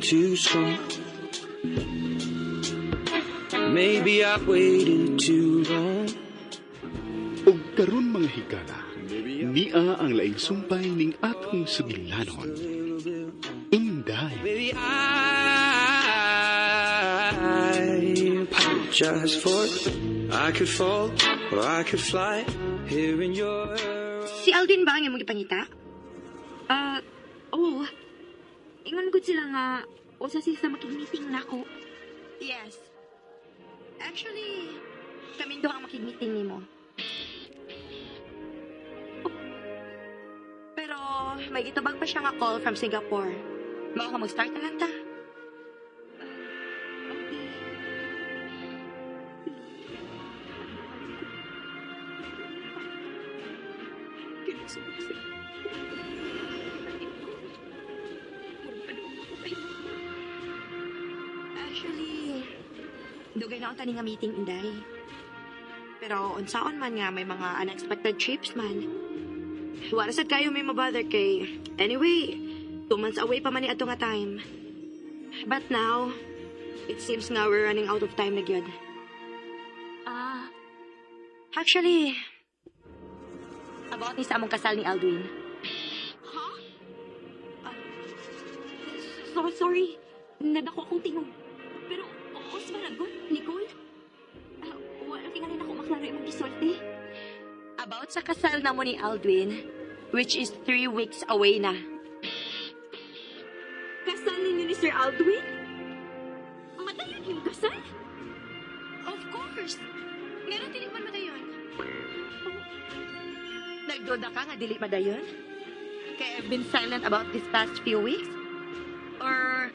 too strong. Maybe I've waited too long. Ug karon, mga higala, nia ang laing sumpay ning atong sugilanon. Inday. Maybe I apologize for I could fall or I could fly here in your Si Aldin ba ang imong gipangita? Ah, oo. Ingon gud sila nga usa sila sa makig-meeting nako. Yes. Actually, kaming duha ang makig-meeting nimo. Pero may gitubag pa siya nga call from Singapore. Mao ka mag-start na lang ta. Okay. Actually, dugay na ang tani nga meeting, Inday. Pero unsaon man nga may mga unexpected trips man. Wala sad kayo may mabother kay. Anyway, 2 months away pa man ni ato nga time. But now, it seems nga we're running out of time na gyud. Actually, about ni sa among kasal ni Aldwin. Ha? Ah, so sorry. Nadako akong tingog. Pero, os ba ragot, Nicole? Ah, wala tingali na ako maklaro imong gisulti. About sa kasal na mo ni Aldwin, which is 3 weeks away na. Kasal ninyo ni Sir Aldwin? Madayon yung kasal? Of course! Meron dili man madayon. Nagduda ka nga dili madayon? Kaya I've been silent about this past few weeks? Or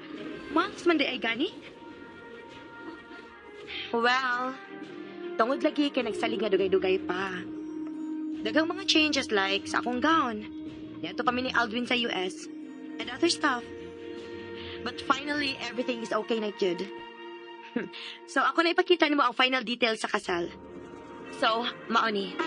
months man di ay gani? Well, tungod lagi kay nagsalig nga dugay-dugay pa. Daghang mga changes like sa akong gown. Niadto pa mi ni Aldwin sa US and other stuff. But finally, everything is okay na jud. So ako na ipakita nimo ang final details sa kasal. So, mao ni.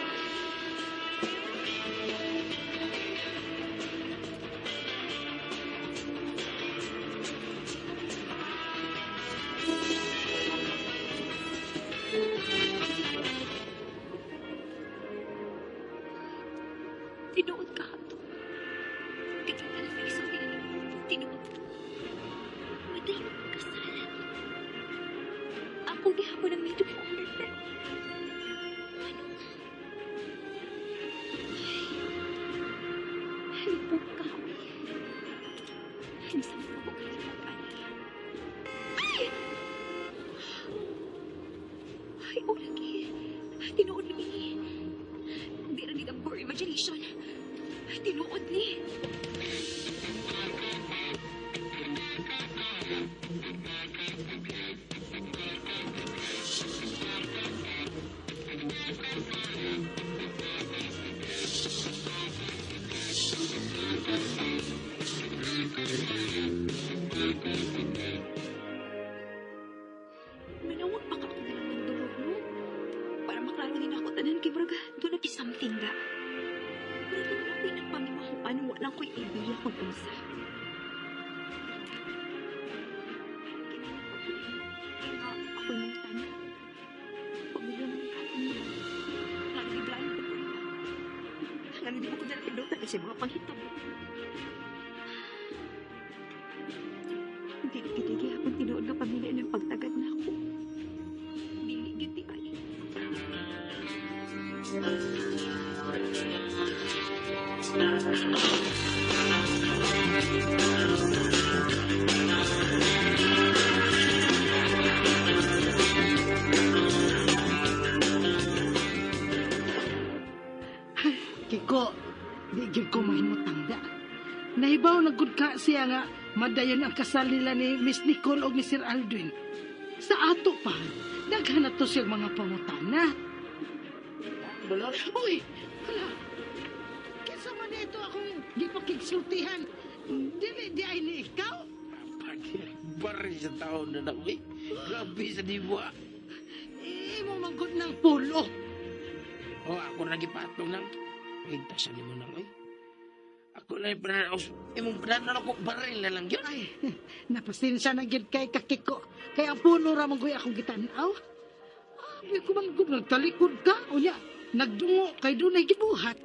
Tinuod ka ato. Katong talang isulti na nimo. Tinuod. Madayon ang kasal. Ako gihapon ang maid of honor, pero ano? Ay, halipok ka, uy. Bisan pa ko kalipok, ani. Ay! Ay, oh, lagi. Tinuod lagi ni. Di ra gid ang poor imagination. Tinuod ni. Manawag pa ka akong ng dolor, no? Para maklaro din ako tanan kay Braga. Doon na something ga. Pero doon ako'y nagpangimahuan, wala ko'y idea kung unsa. Kaya nga ako'y mangutana. Pamilya man ka ako niya. Nga di blind ko niya. Nga di ko dala pindutan kasi mga panghitabo. Dili gid gihapon tinuod nga pamilya ng pagtagad na ako. Dili gyud di ay. Kiko, di gyud ko mahimutang da. Nahibaw na gud ka siya nga madayon ang kasal nila ni Miss Nicole o Mr. Aldwin. Sa ato pa, daghan na to siyang mga pangutana. Dolor? Uy, hala. Kinsa man ito akong gipakigsultihan? Dili di ay ni ikaw? Bari sa taon na na, uy. Grabe sa diwa. Imo manggod ng pulo. O, ako na gipatong nang. Pintasan ni mo nang, uy. Ako na yung pananaw. Imong pananaw ko, baril na lang yun. Ay, napasensya na gyud kay Kakiko. Kay ang puno ra man guy akong gitan-aw. Abi ko man gud nagtalikod ka unya. Nagdungo kay dunay gibuhat.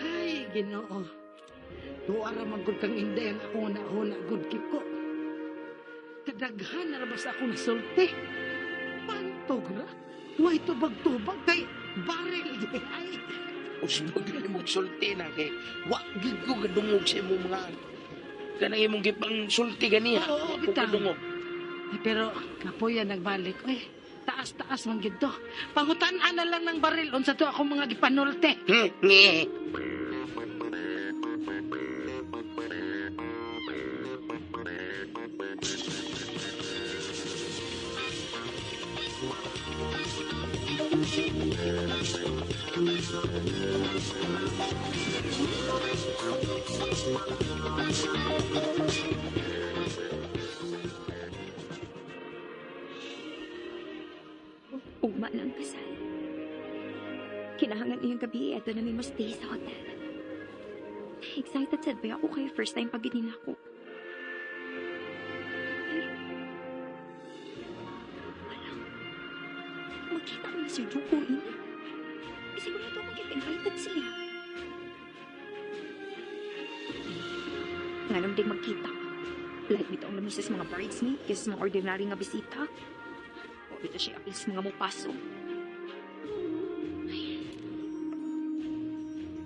Ay, Ginoo. Tuwa ra man gud kang Inday ang akong nahuna gud Kiko. Kadaghan na ra ba sa akong nasulti. Pantog ra. Way tubag-tubag kay baril di ay. Usbag na imong sulti na kay wa gid ko gadungog sa imong mga kanang imong gipang sulti ganiha. Oo, Wa ko bitaw. kadungog. Ay, pero kapoya nagbalik. Uy, taas-taas man gid to. Pangutan-an na lang ng baril unsa to akong mga gipanulte. Nge. Ugma na ang kasal. Kinahangan iyang gabi, eto na may mo stay sa hotel. Excited sad ba ako kay first time pag ako. Pero, walang, magkita ko ni Sir Juko ini. Sigurado ako mag-invited siya. Nganong din magkita. Like bitaw ang lamis sa mga bridesmaid kaysa sa mga ordinary nga bisita. O bitaw siya apil sa mga mupaso. Ay.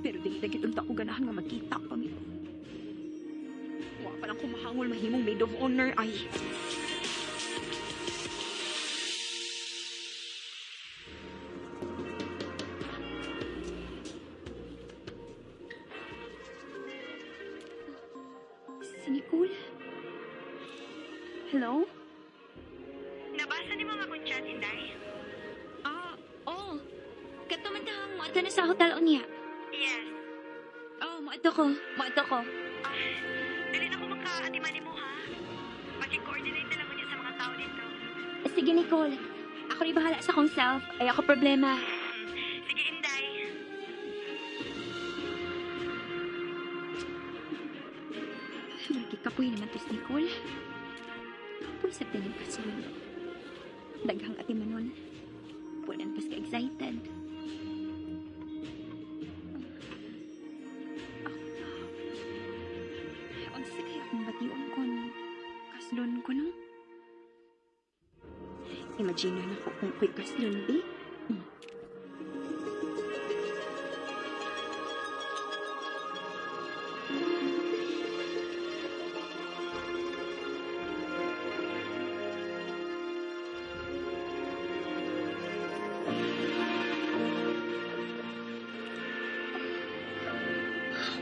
Pero dili lagi unta ko ganahan nga magkita pa mi. Wa pa lang kumahangol mahimong maid of honor ay. Si Nicole? Hello? Nabasa ni mga akong chat, Inday? Ah, oh. Kato man tang moadto na sa hotel unya. Yes. Oh, moadto ko. Moadto ko. Ah, dili na ko makaatiman nimo ha. Paki-coordinate na lang unya sa mga tao dito. Sige, Nicole. Ako rin bahala sa akong self. Ay ako problema. Sige, Inday. Nagkikapoy naman to si Nicole. Kapoy sa pinagkasunod. Daghang atimanon. Walang pas ka-excited. Ako na. Unsa sa kaya akong bation kon kaslon ko no? Imagine na ko kung ko'y kaslon, be.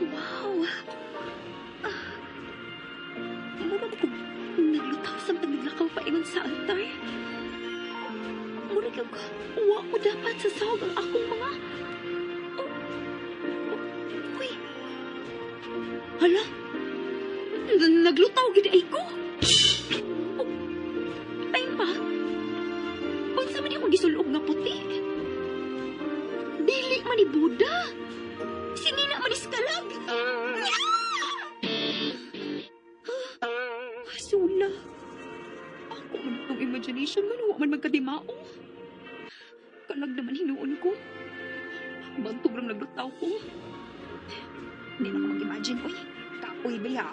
Wow! Ah, mura ba kung naglutaw sa naglakaw pa ingon sa altar? Mura kag, wa ko dapat sa sahog ang akong mga... Oh, oh, uy! Hala! Naglutaw gid ay ko! Oh, time pa! Unsa man akong gisulob nga puti? Dili man ni Buddha! Sinina man iskalag! Sula. Ako man itong imagination man, wa man magkadimao. Kalag naman hinuon ko. Bantog lang naglutaw ko. Hindi na ko mag-imagine, uy. Kapoy ba ya?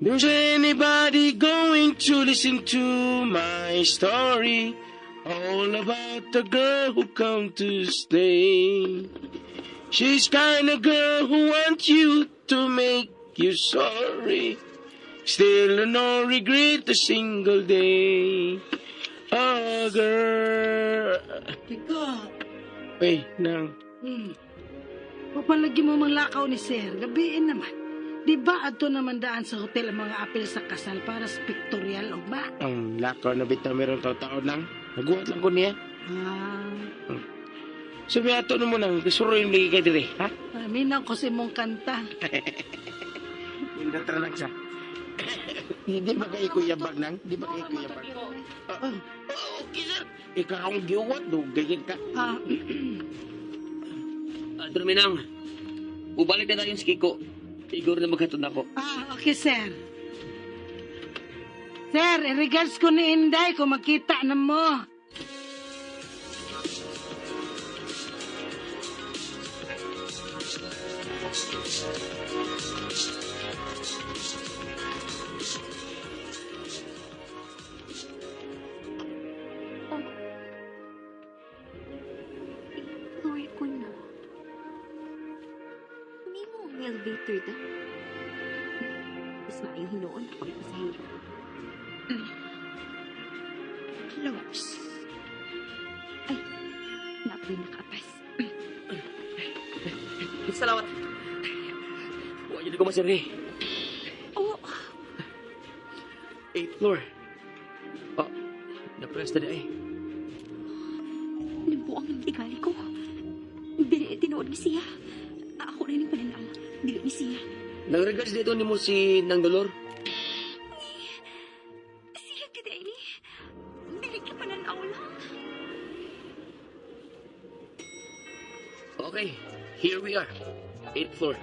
There's anybody going to listen to my story? All about the girl who come to stay. She's kind of girl who wants you to make you sorry. Still no regret a single day. Oh, girl. Kiko, Uy, nang. Papalagi mo manglakaw ni Sir. Gabiin naman. Di ba adto naman daan sa hotel ang mga apel sa kasal para sa pictorial ugma? Ang lakaw na bitaw meron tao-tao lang. Naguhat lang ko niya. Ah, Sabi ato na mo nang kasuroy mo lagi ka dire, ha? Minaw ko sa imong kanta. Hindi lang sa. Hindi ba kayo kuya bag nang? Di ba kayo kuya bag? Ah, okay, sir. Ikaw akong giuwat, do. Ganyan ka. Ah, Minang, ubalik na tayo si Kiko. Igor na maghatod ako. Ah, okay, sir. Sir, regards ko ni Inday kung makita na mo. Floor ko na. Hindi mo ang elevator da. Mas maayo hinuon ako yung pasahero. Close. Ay, napoy nakaapas. Salamat. Huwag yun ko masiri. Oh, Eighth floor. Oh, na-press na eh. Nambuang ang tigali ko. Dili, tinuod ni siya. Ako rin ang pananaw. Dili ni siya. Nang-regards dito ni mo si Nang Dolor. Siya kita ini. Dili ka pananaw lang. Okay, here we are. Eighth floor.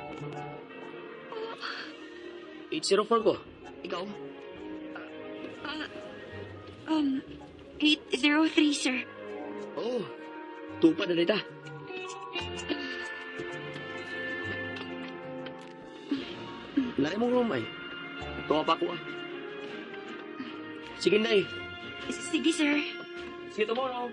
804 ko. Ikaw? 803, sir. Oh, tupad na dita. Lari mong room ay. Tuwa pa ako ah. Sige na eh. Sige, sir. See you tomorrow.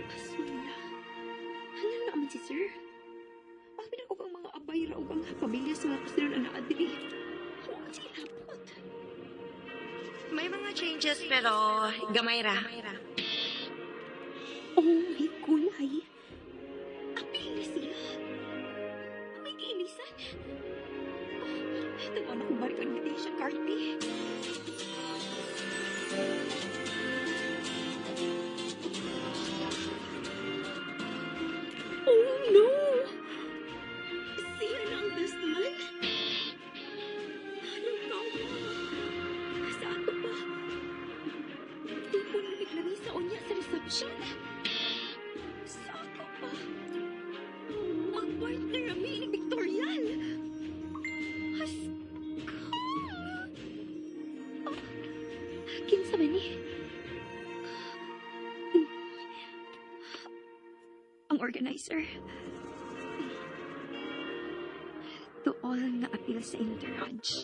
Pasula. Ano na naman si sir? Bakit ako ang mga abay raw ang pamilya sa mga kasunod na naadili? Huwag siya lapot. May mga changes pero gamay ra. Oh, may kulay. Apil na siya. May kainisan. Oh, tanaw na kung balik ang invitation card, B. Oh, no! Siya na ang best man? Anong kawa? Sa ato pa? Tipo na naglamisa unya sa reception. Sa ato pa? Mag-partner kami ni Victorian. Aska! Oh, kinsa man ni? Ang organizer. To all nga apil sa entourage,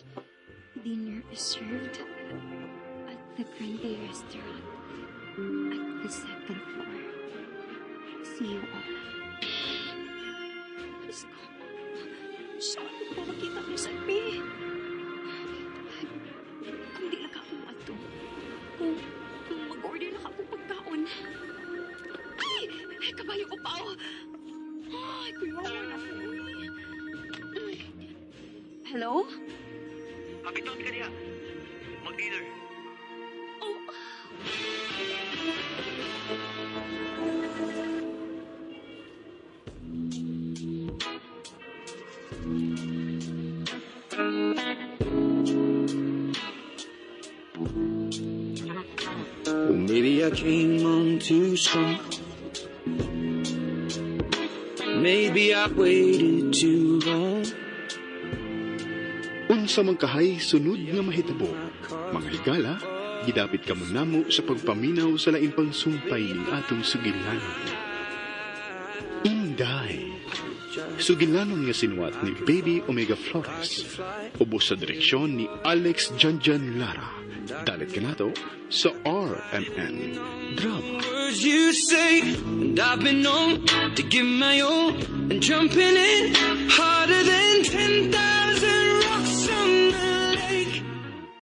dinner is served at the Grande Restaurant at the second floor. See you all. Diyos ko. Saan ko pa makita ni Salmi? Kung di lang ako ato, kung mag-order na akong pagkaon. Ay! Kabayo ko pa oh. Ay, kuya, na ko. Hello? Habiton ka niya. Mag-dinner. Oh. Well, maybe I came on too strong. Maybe I waited too long. Unsa man kahay sunod nga mahitabo. Mga higala, gidapit kamo namo sa pagpaminaw sa lain pang sumpay ning atong sugilanon. Inday. Sugilanon nga sinuwat ni Baby Omega Flores. Ubos sa direksyon ni Alex Janjan Lara. Dalit kanato sa RMN Drama. Words you say, and I've been known to give my all and jumping in hard.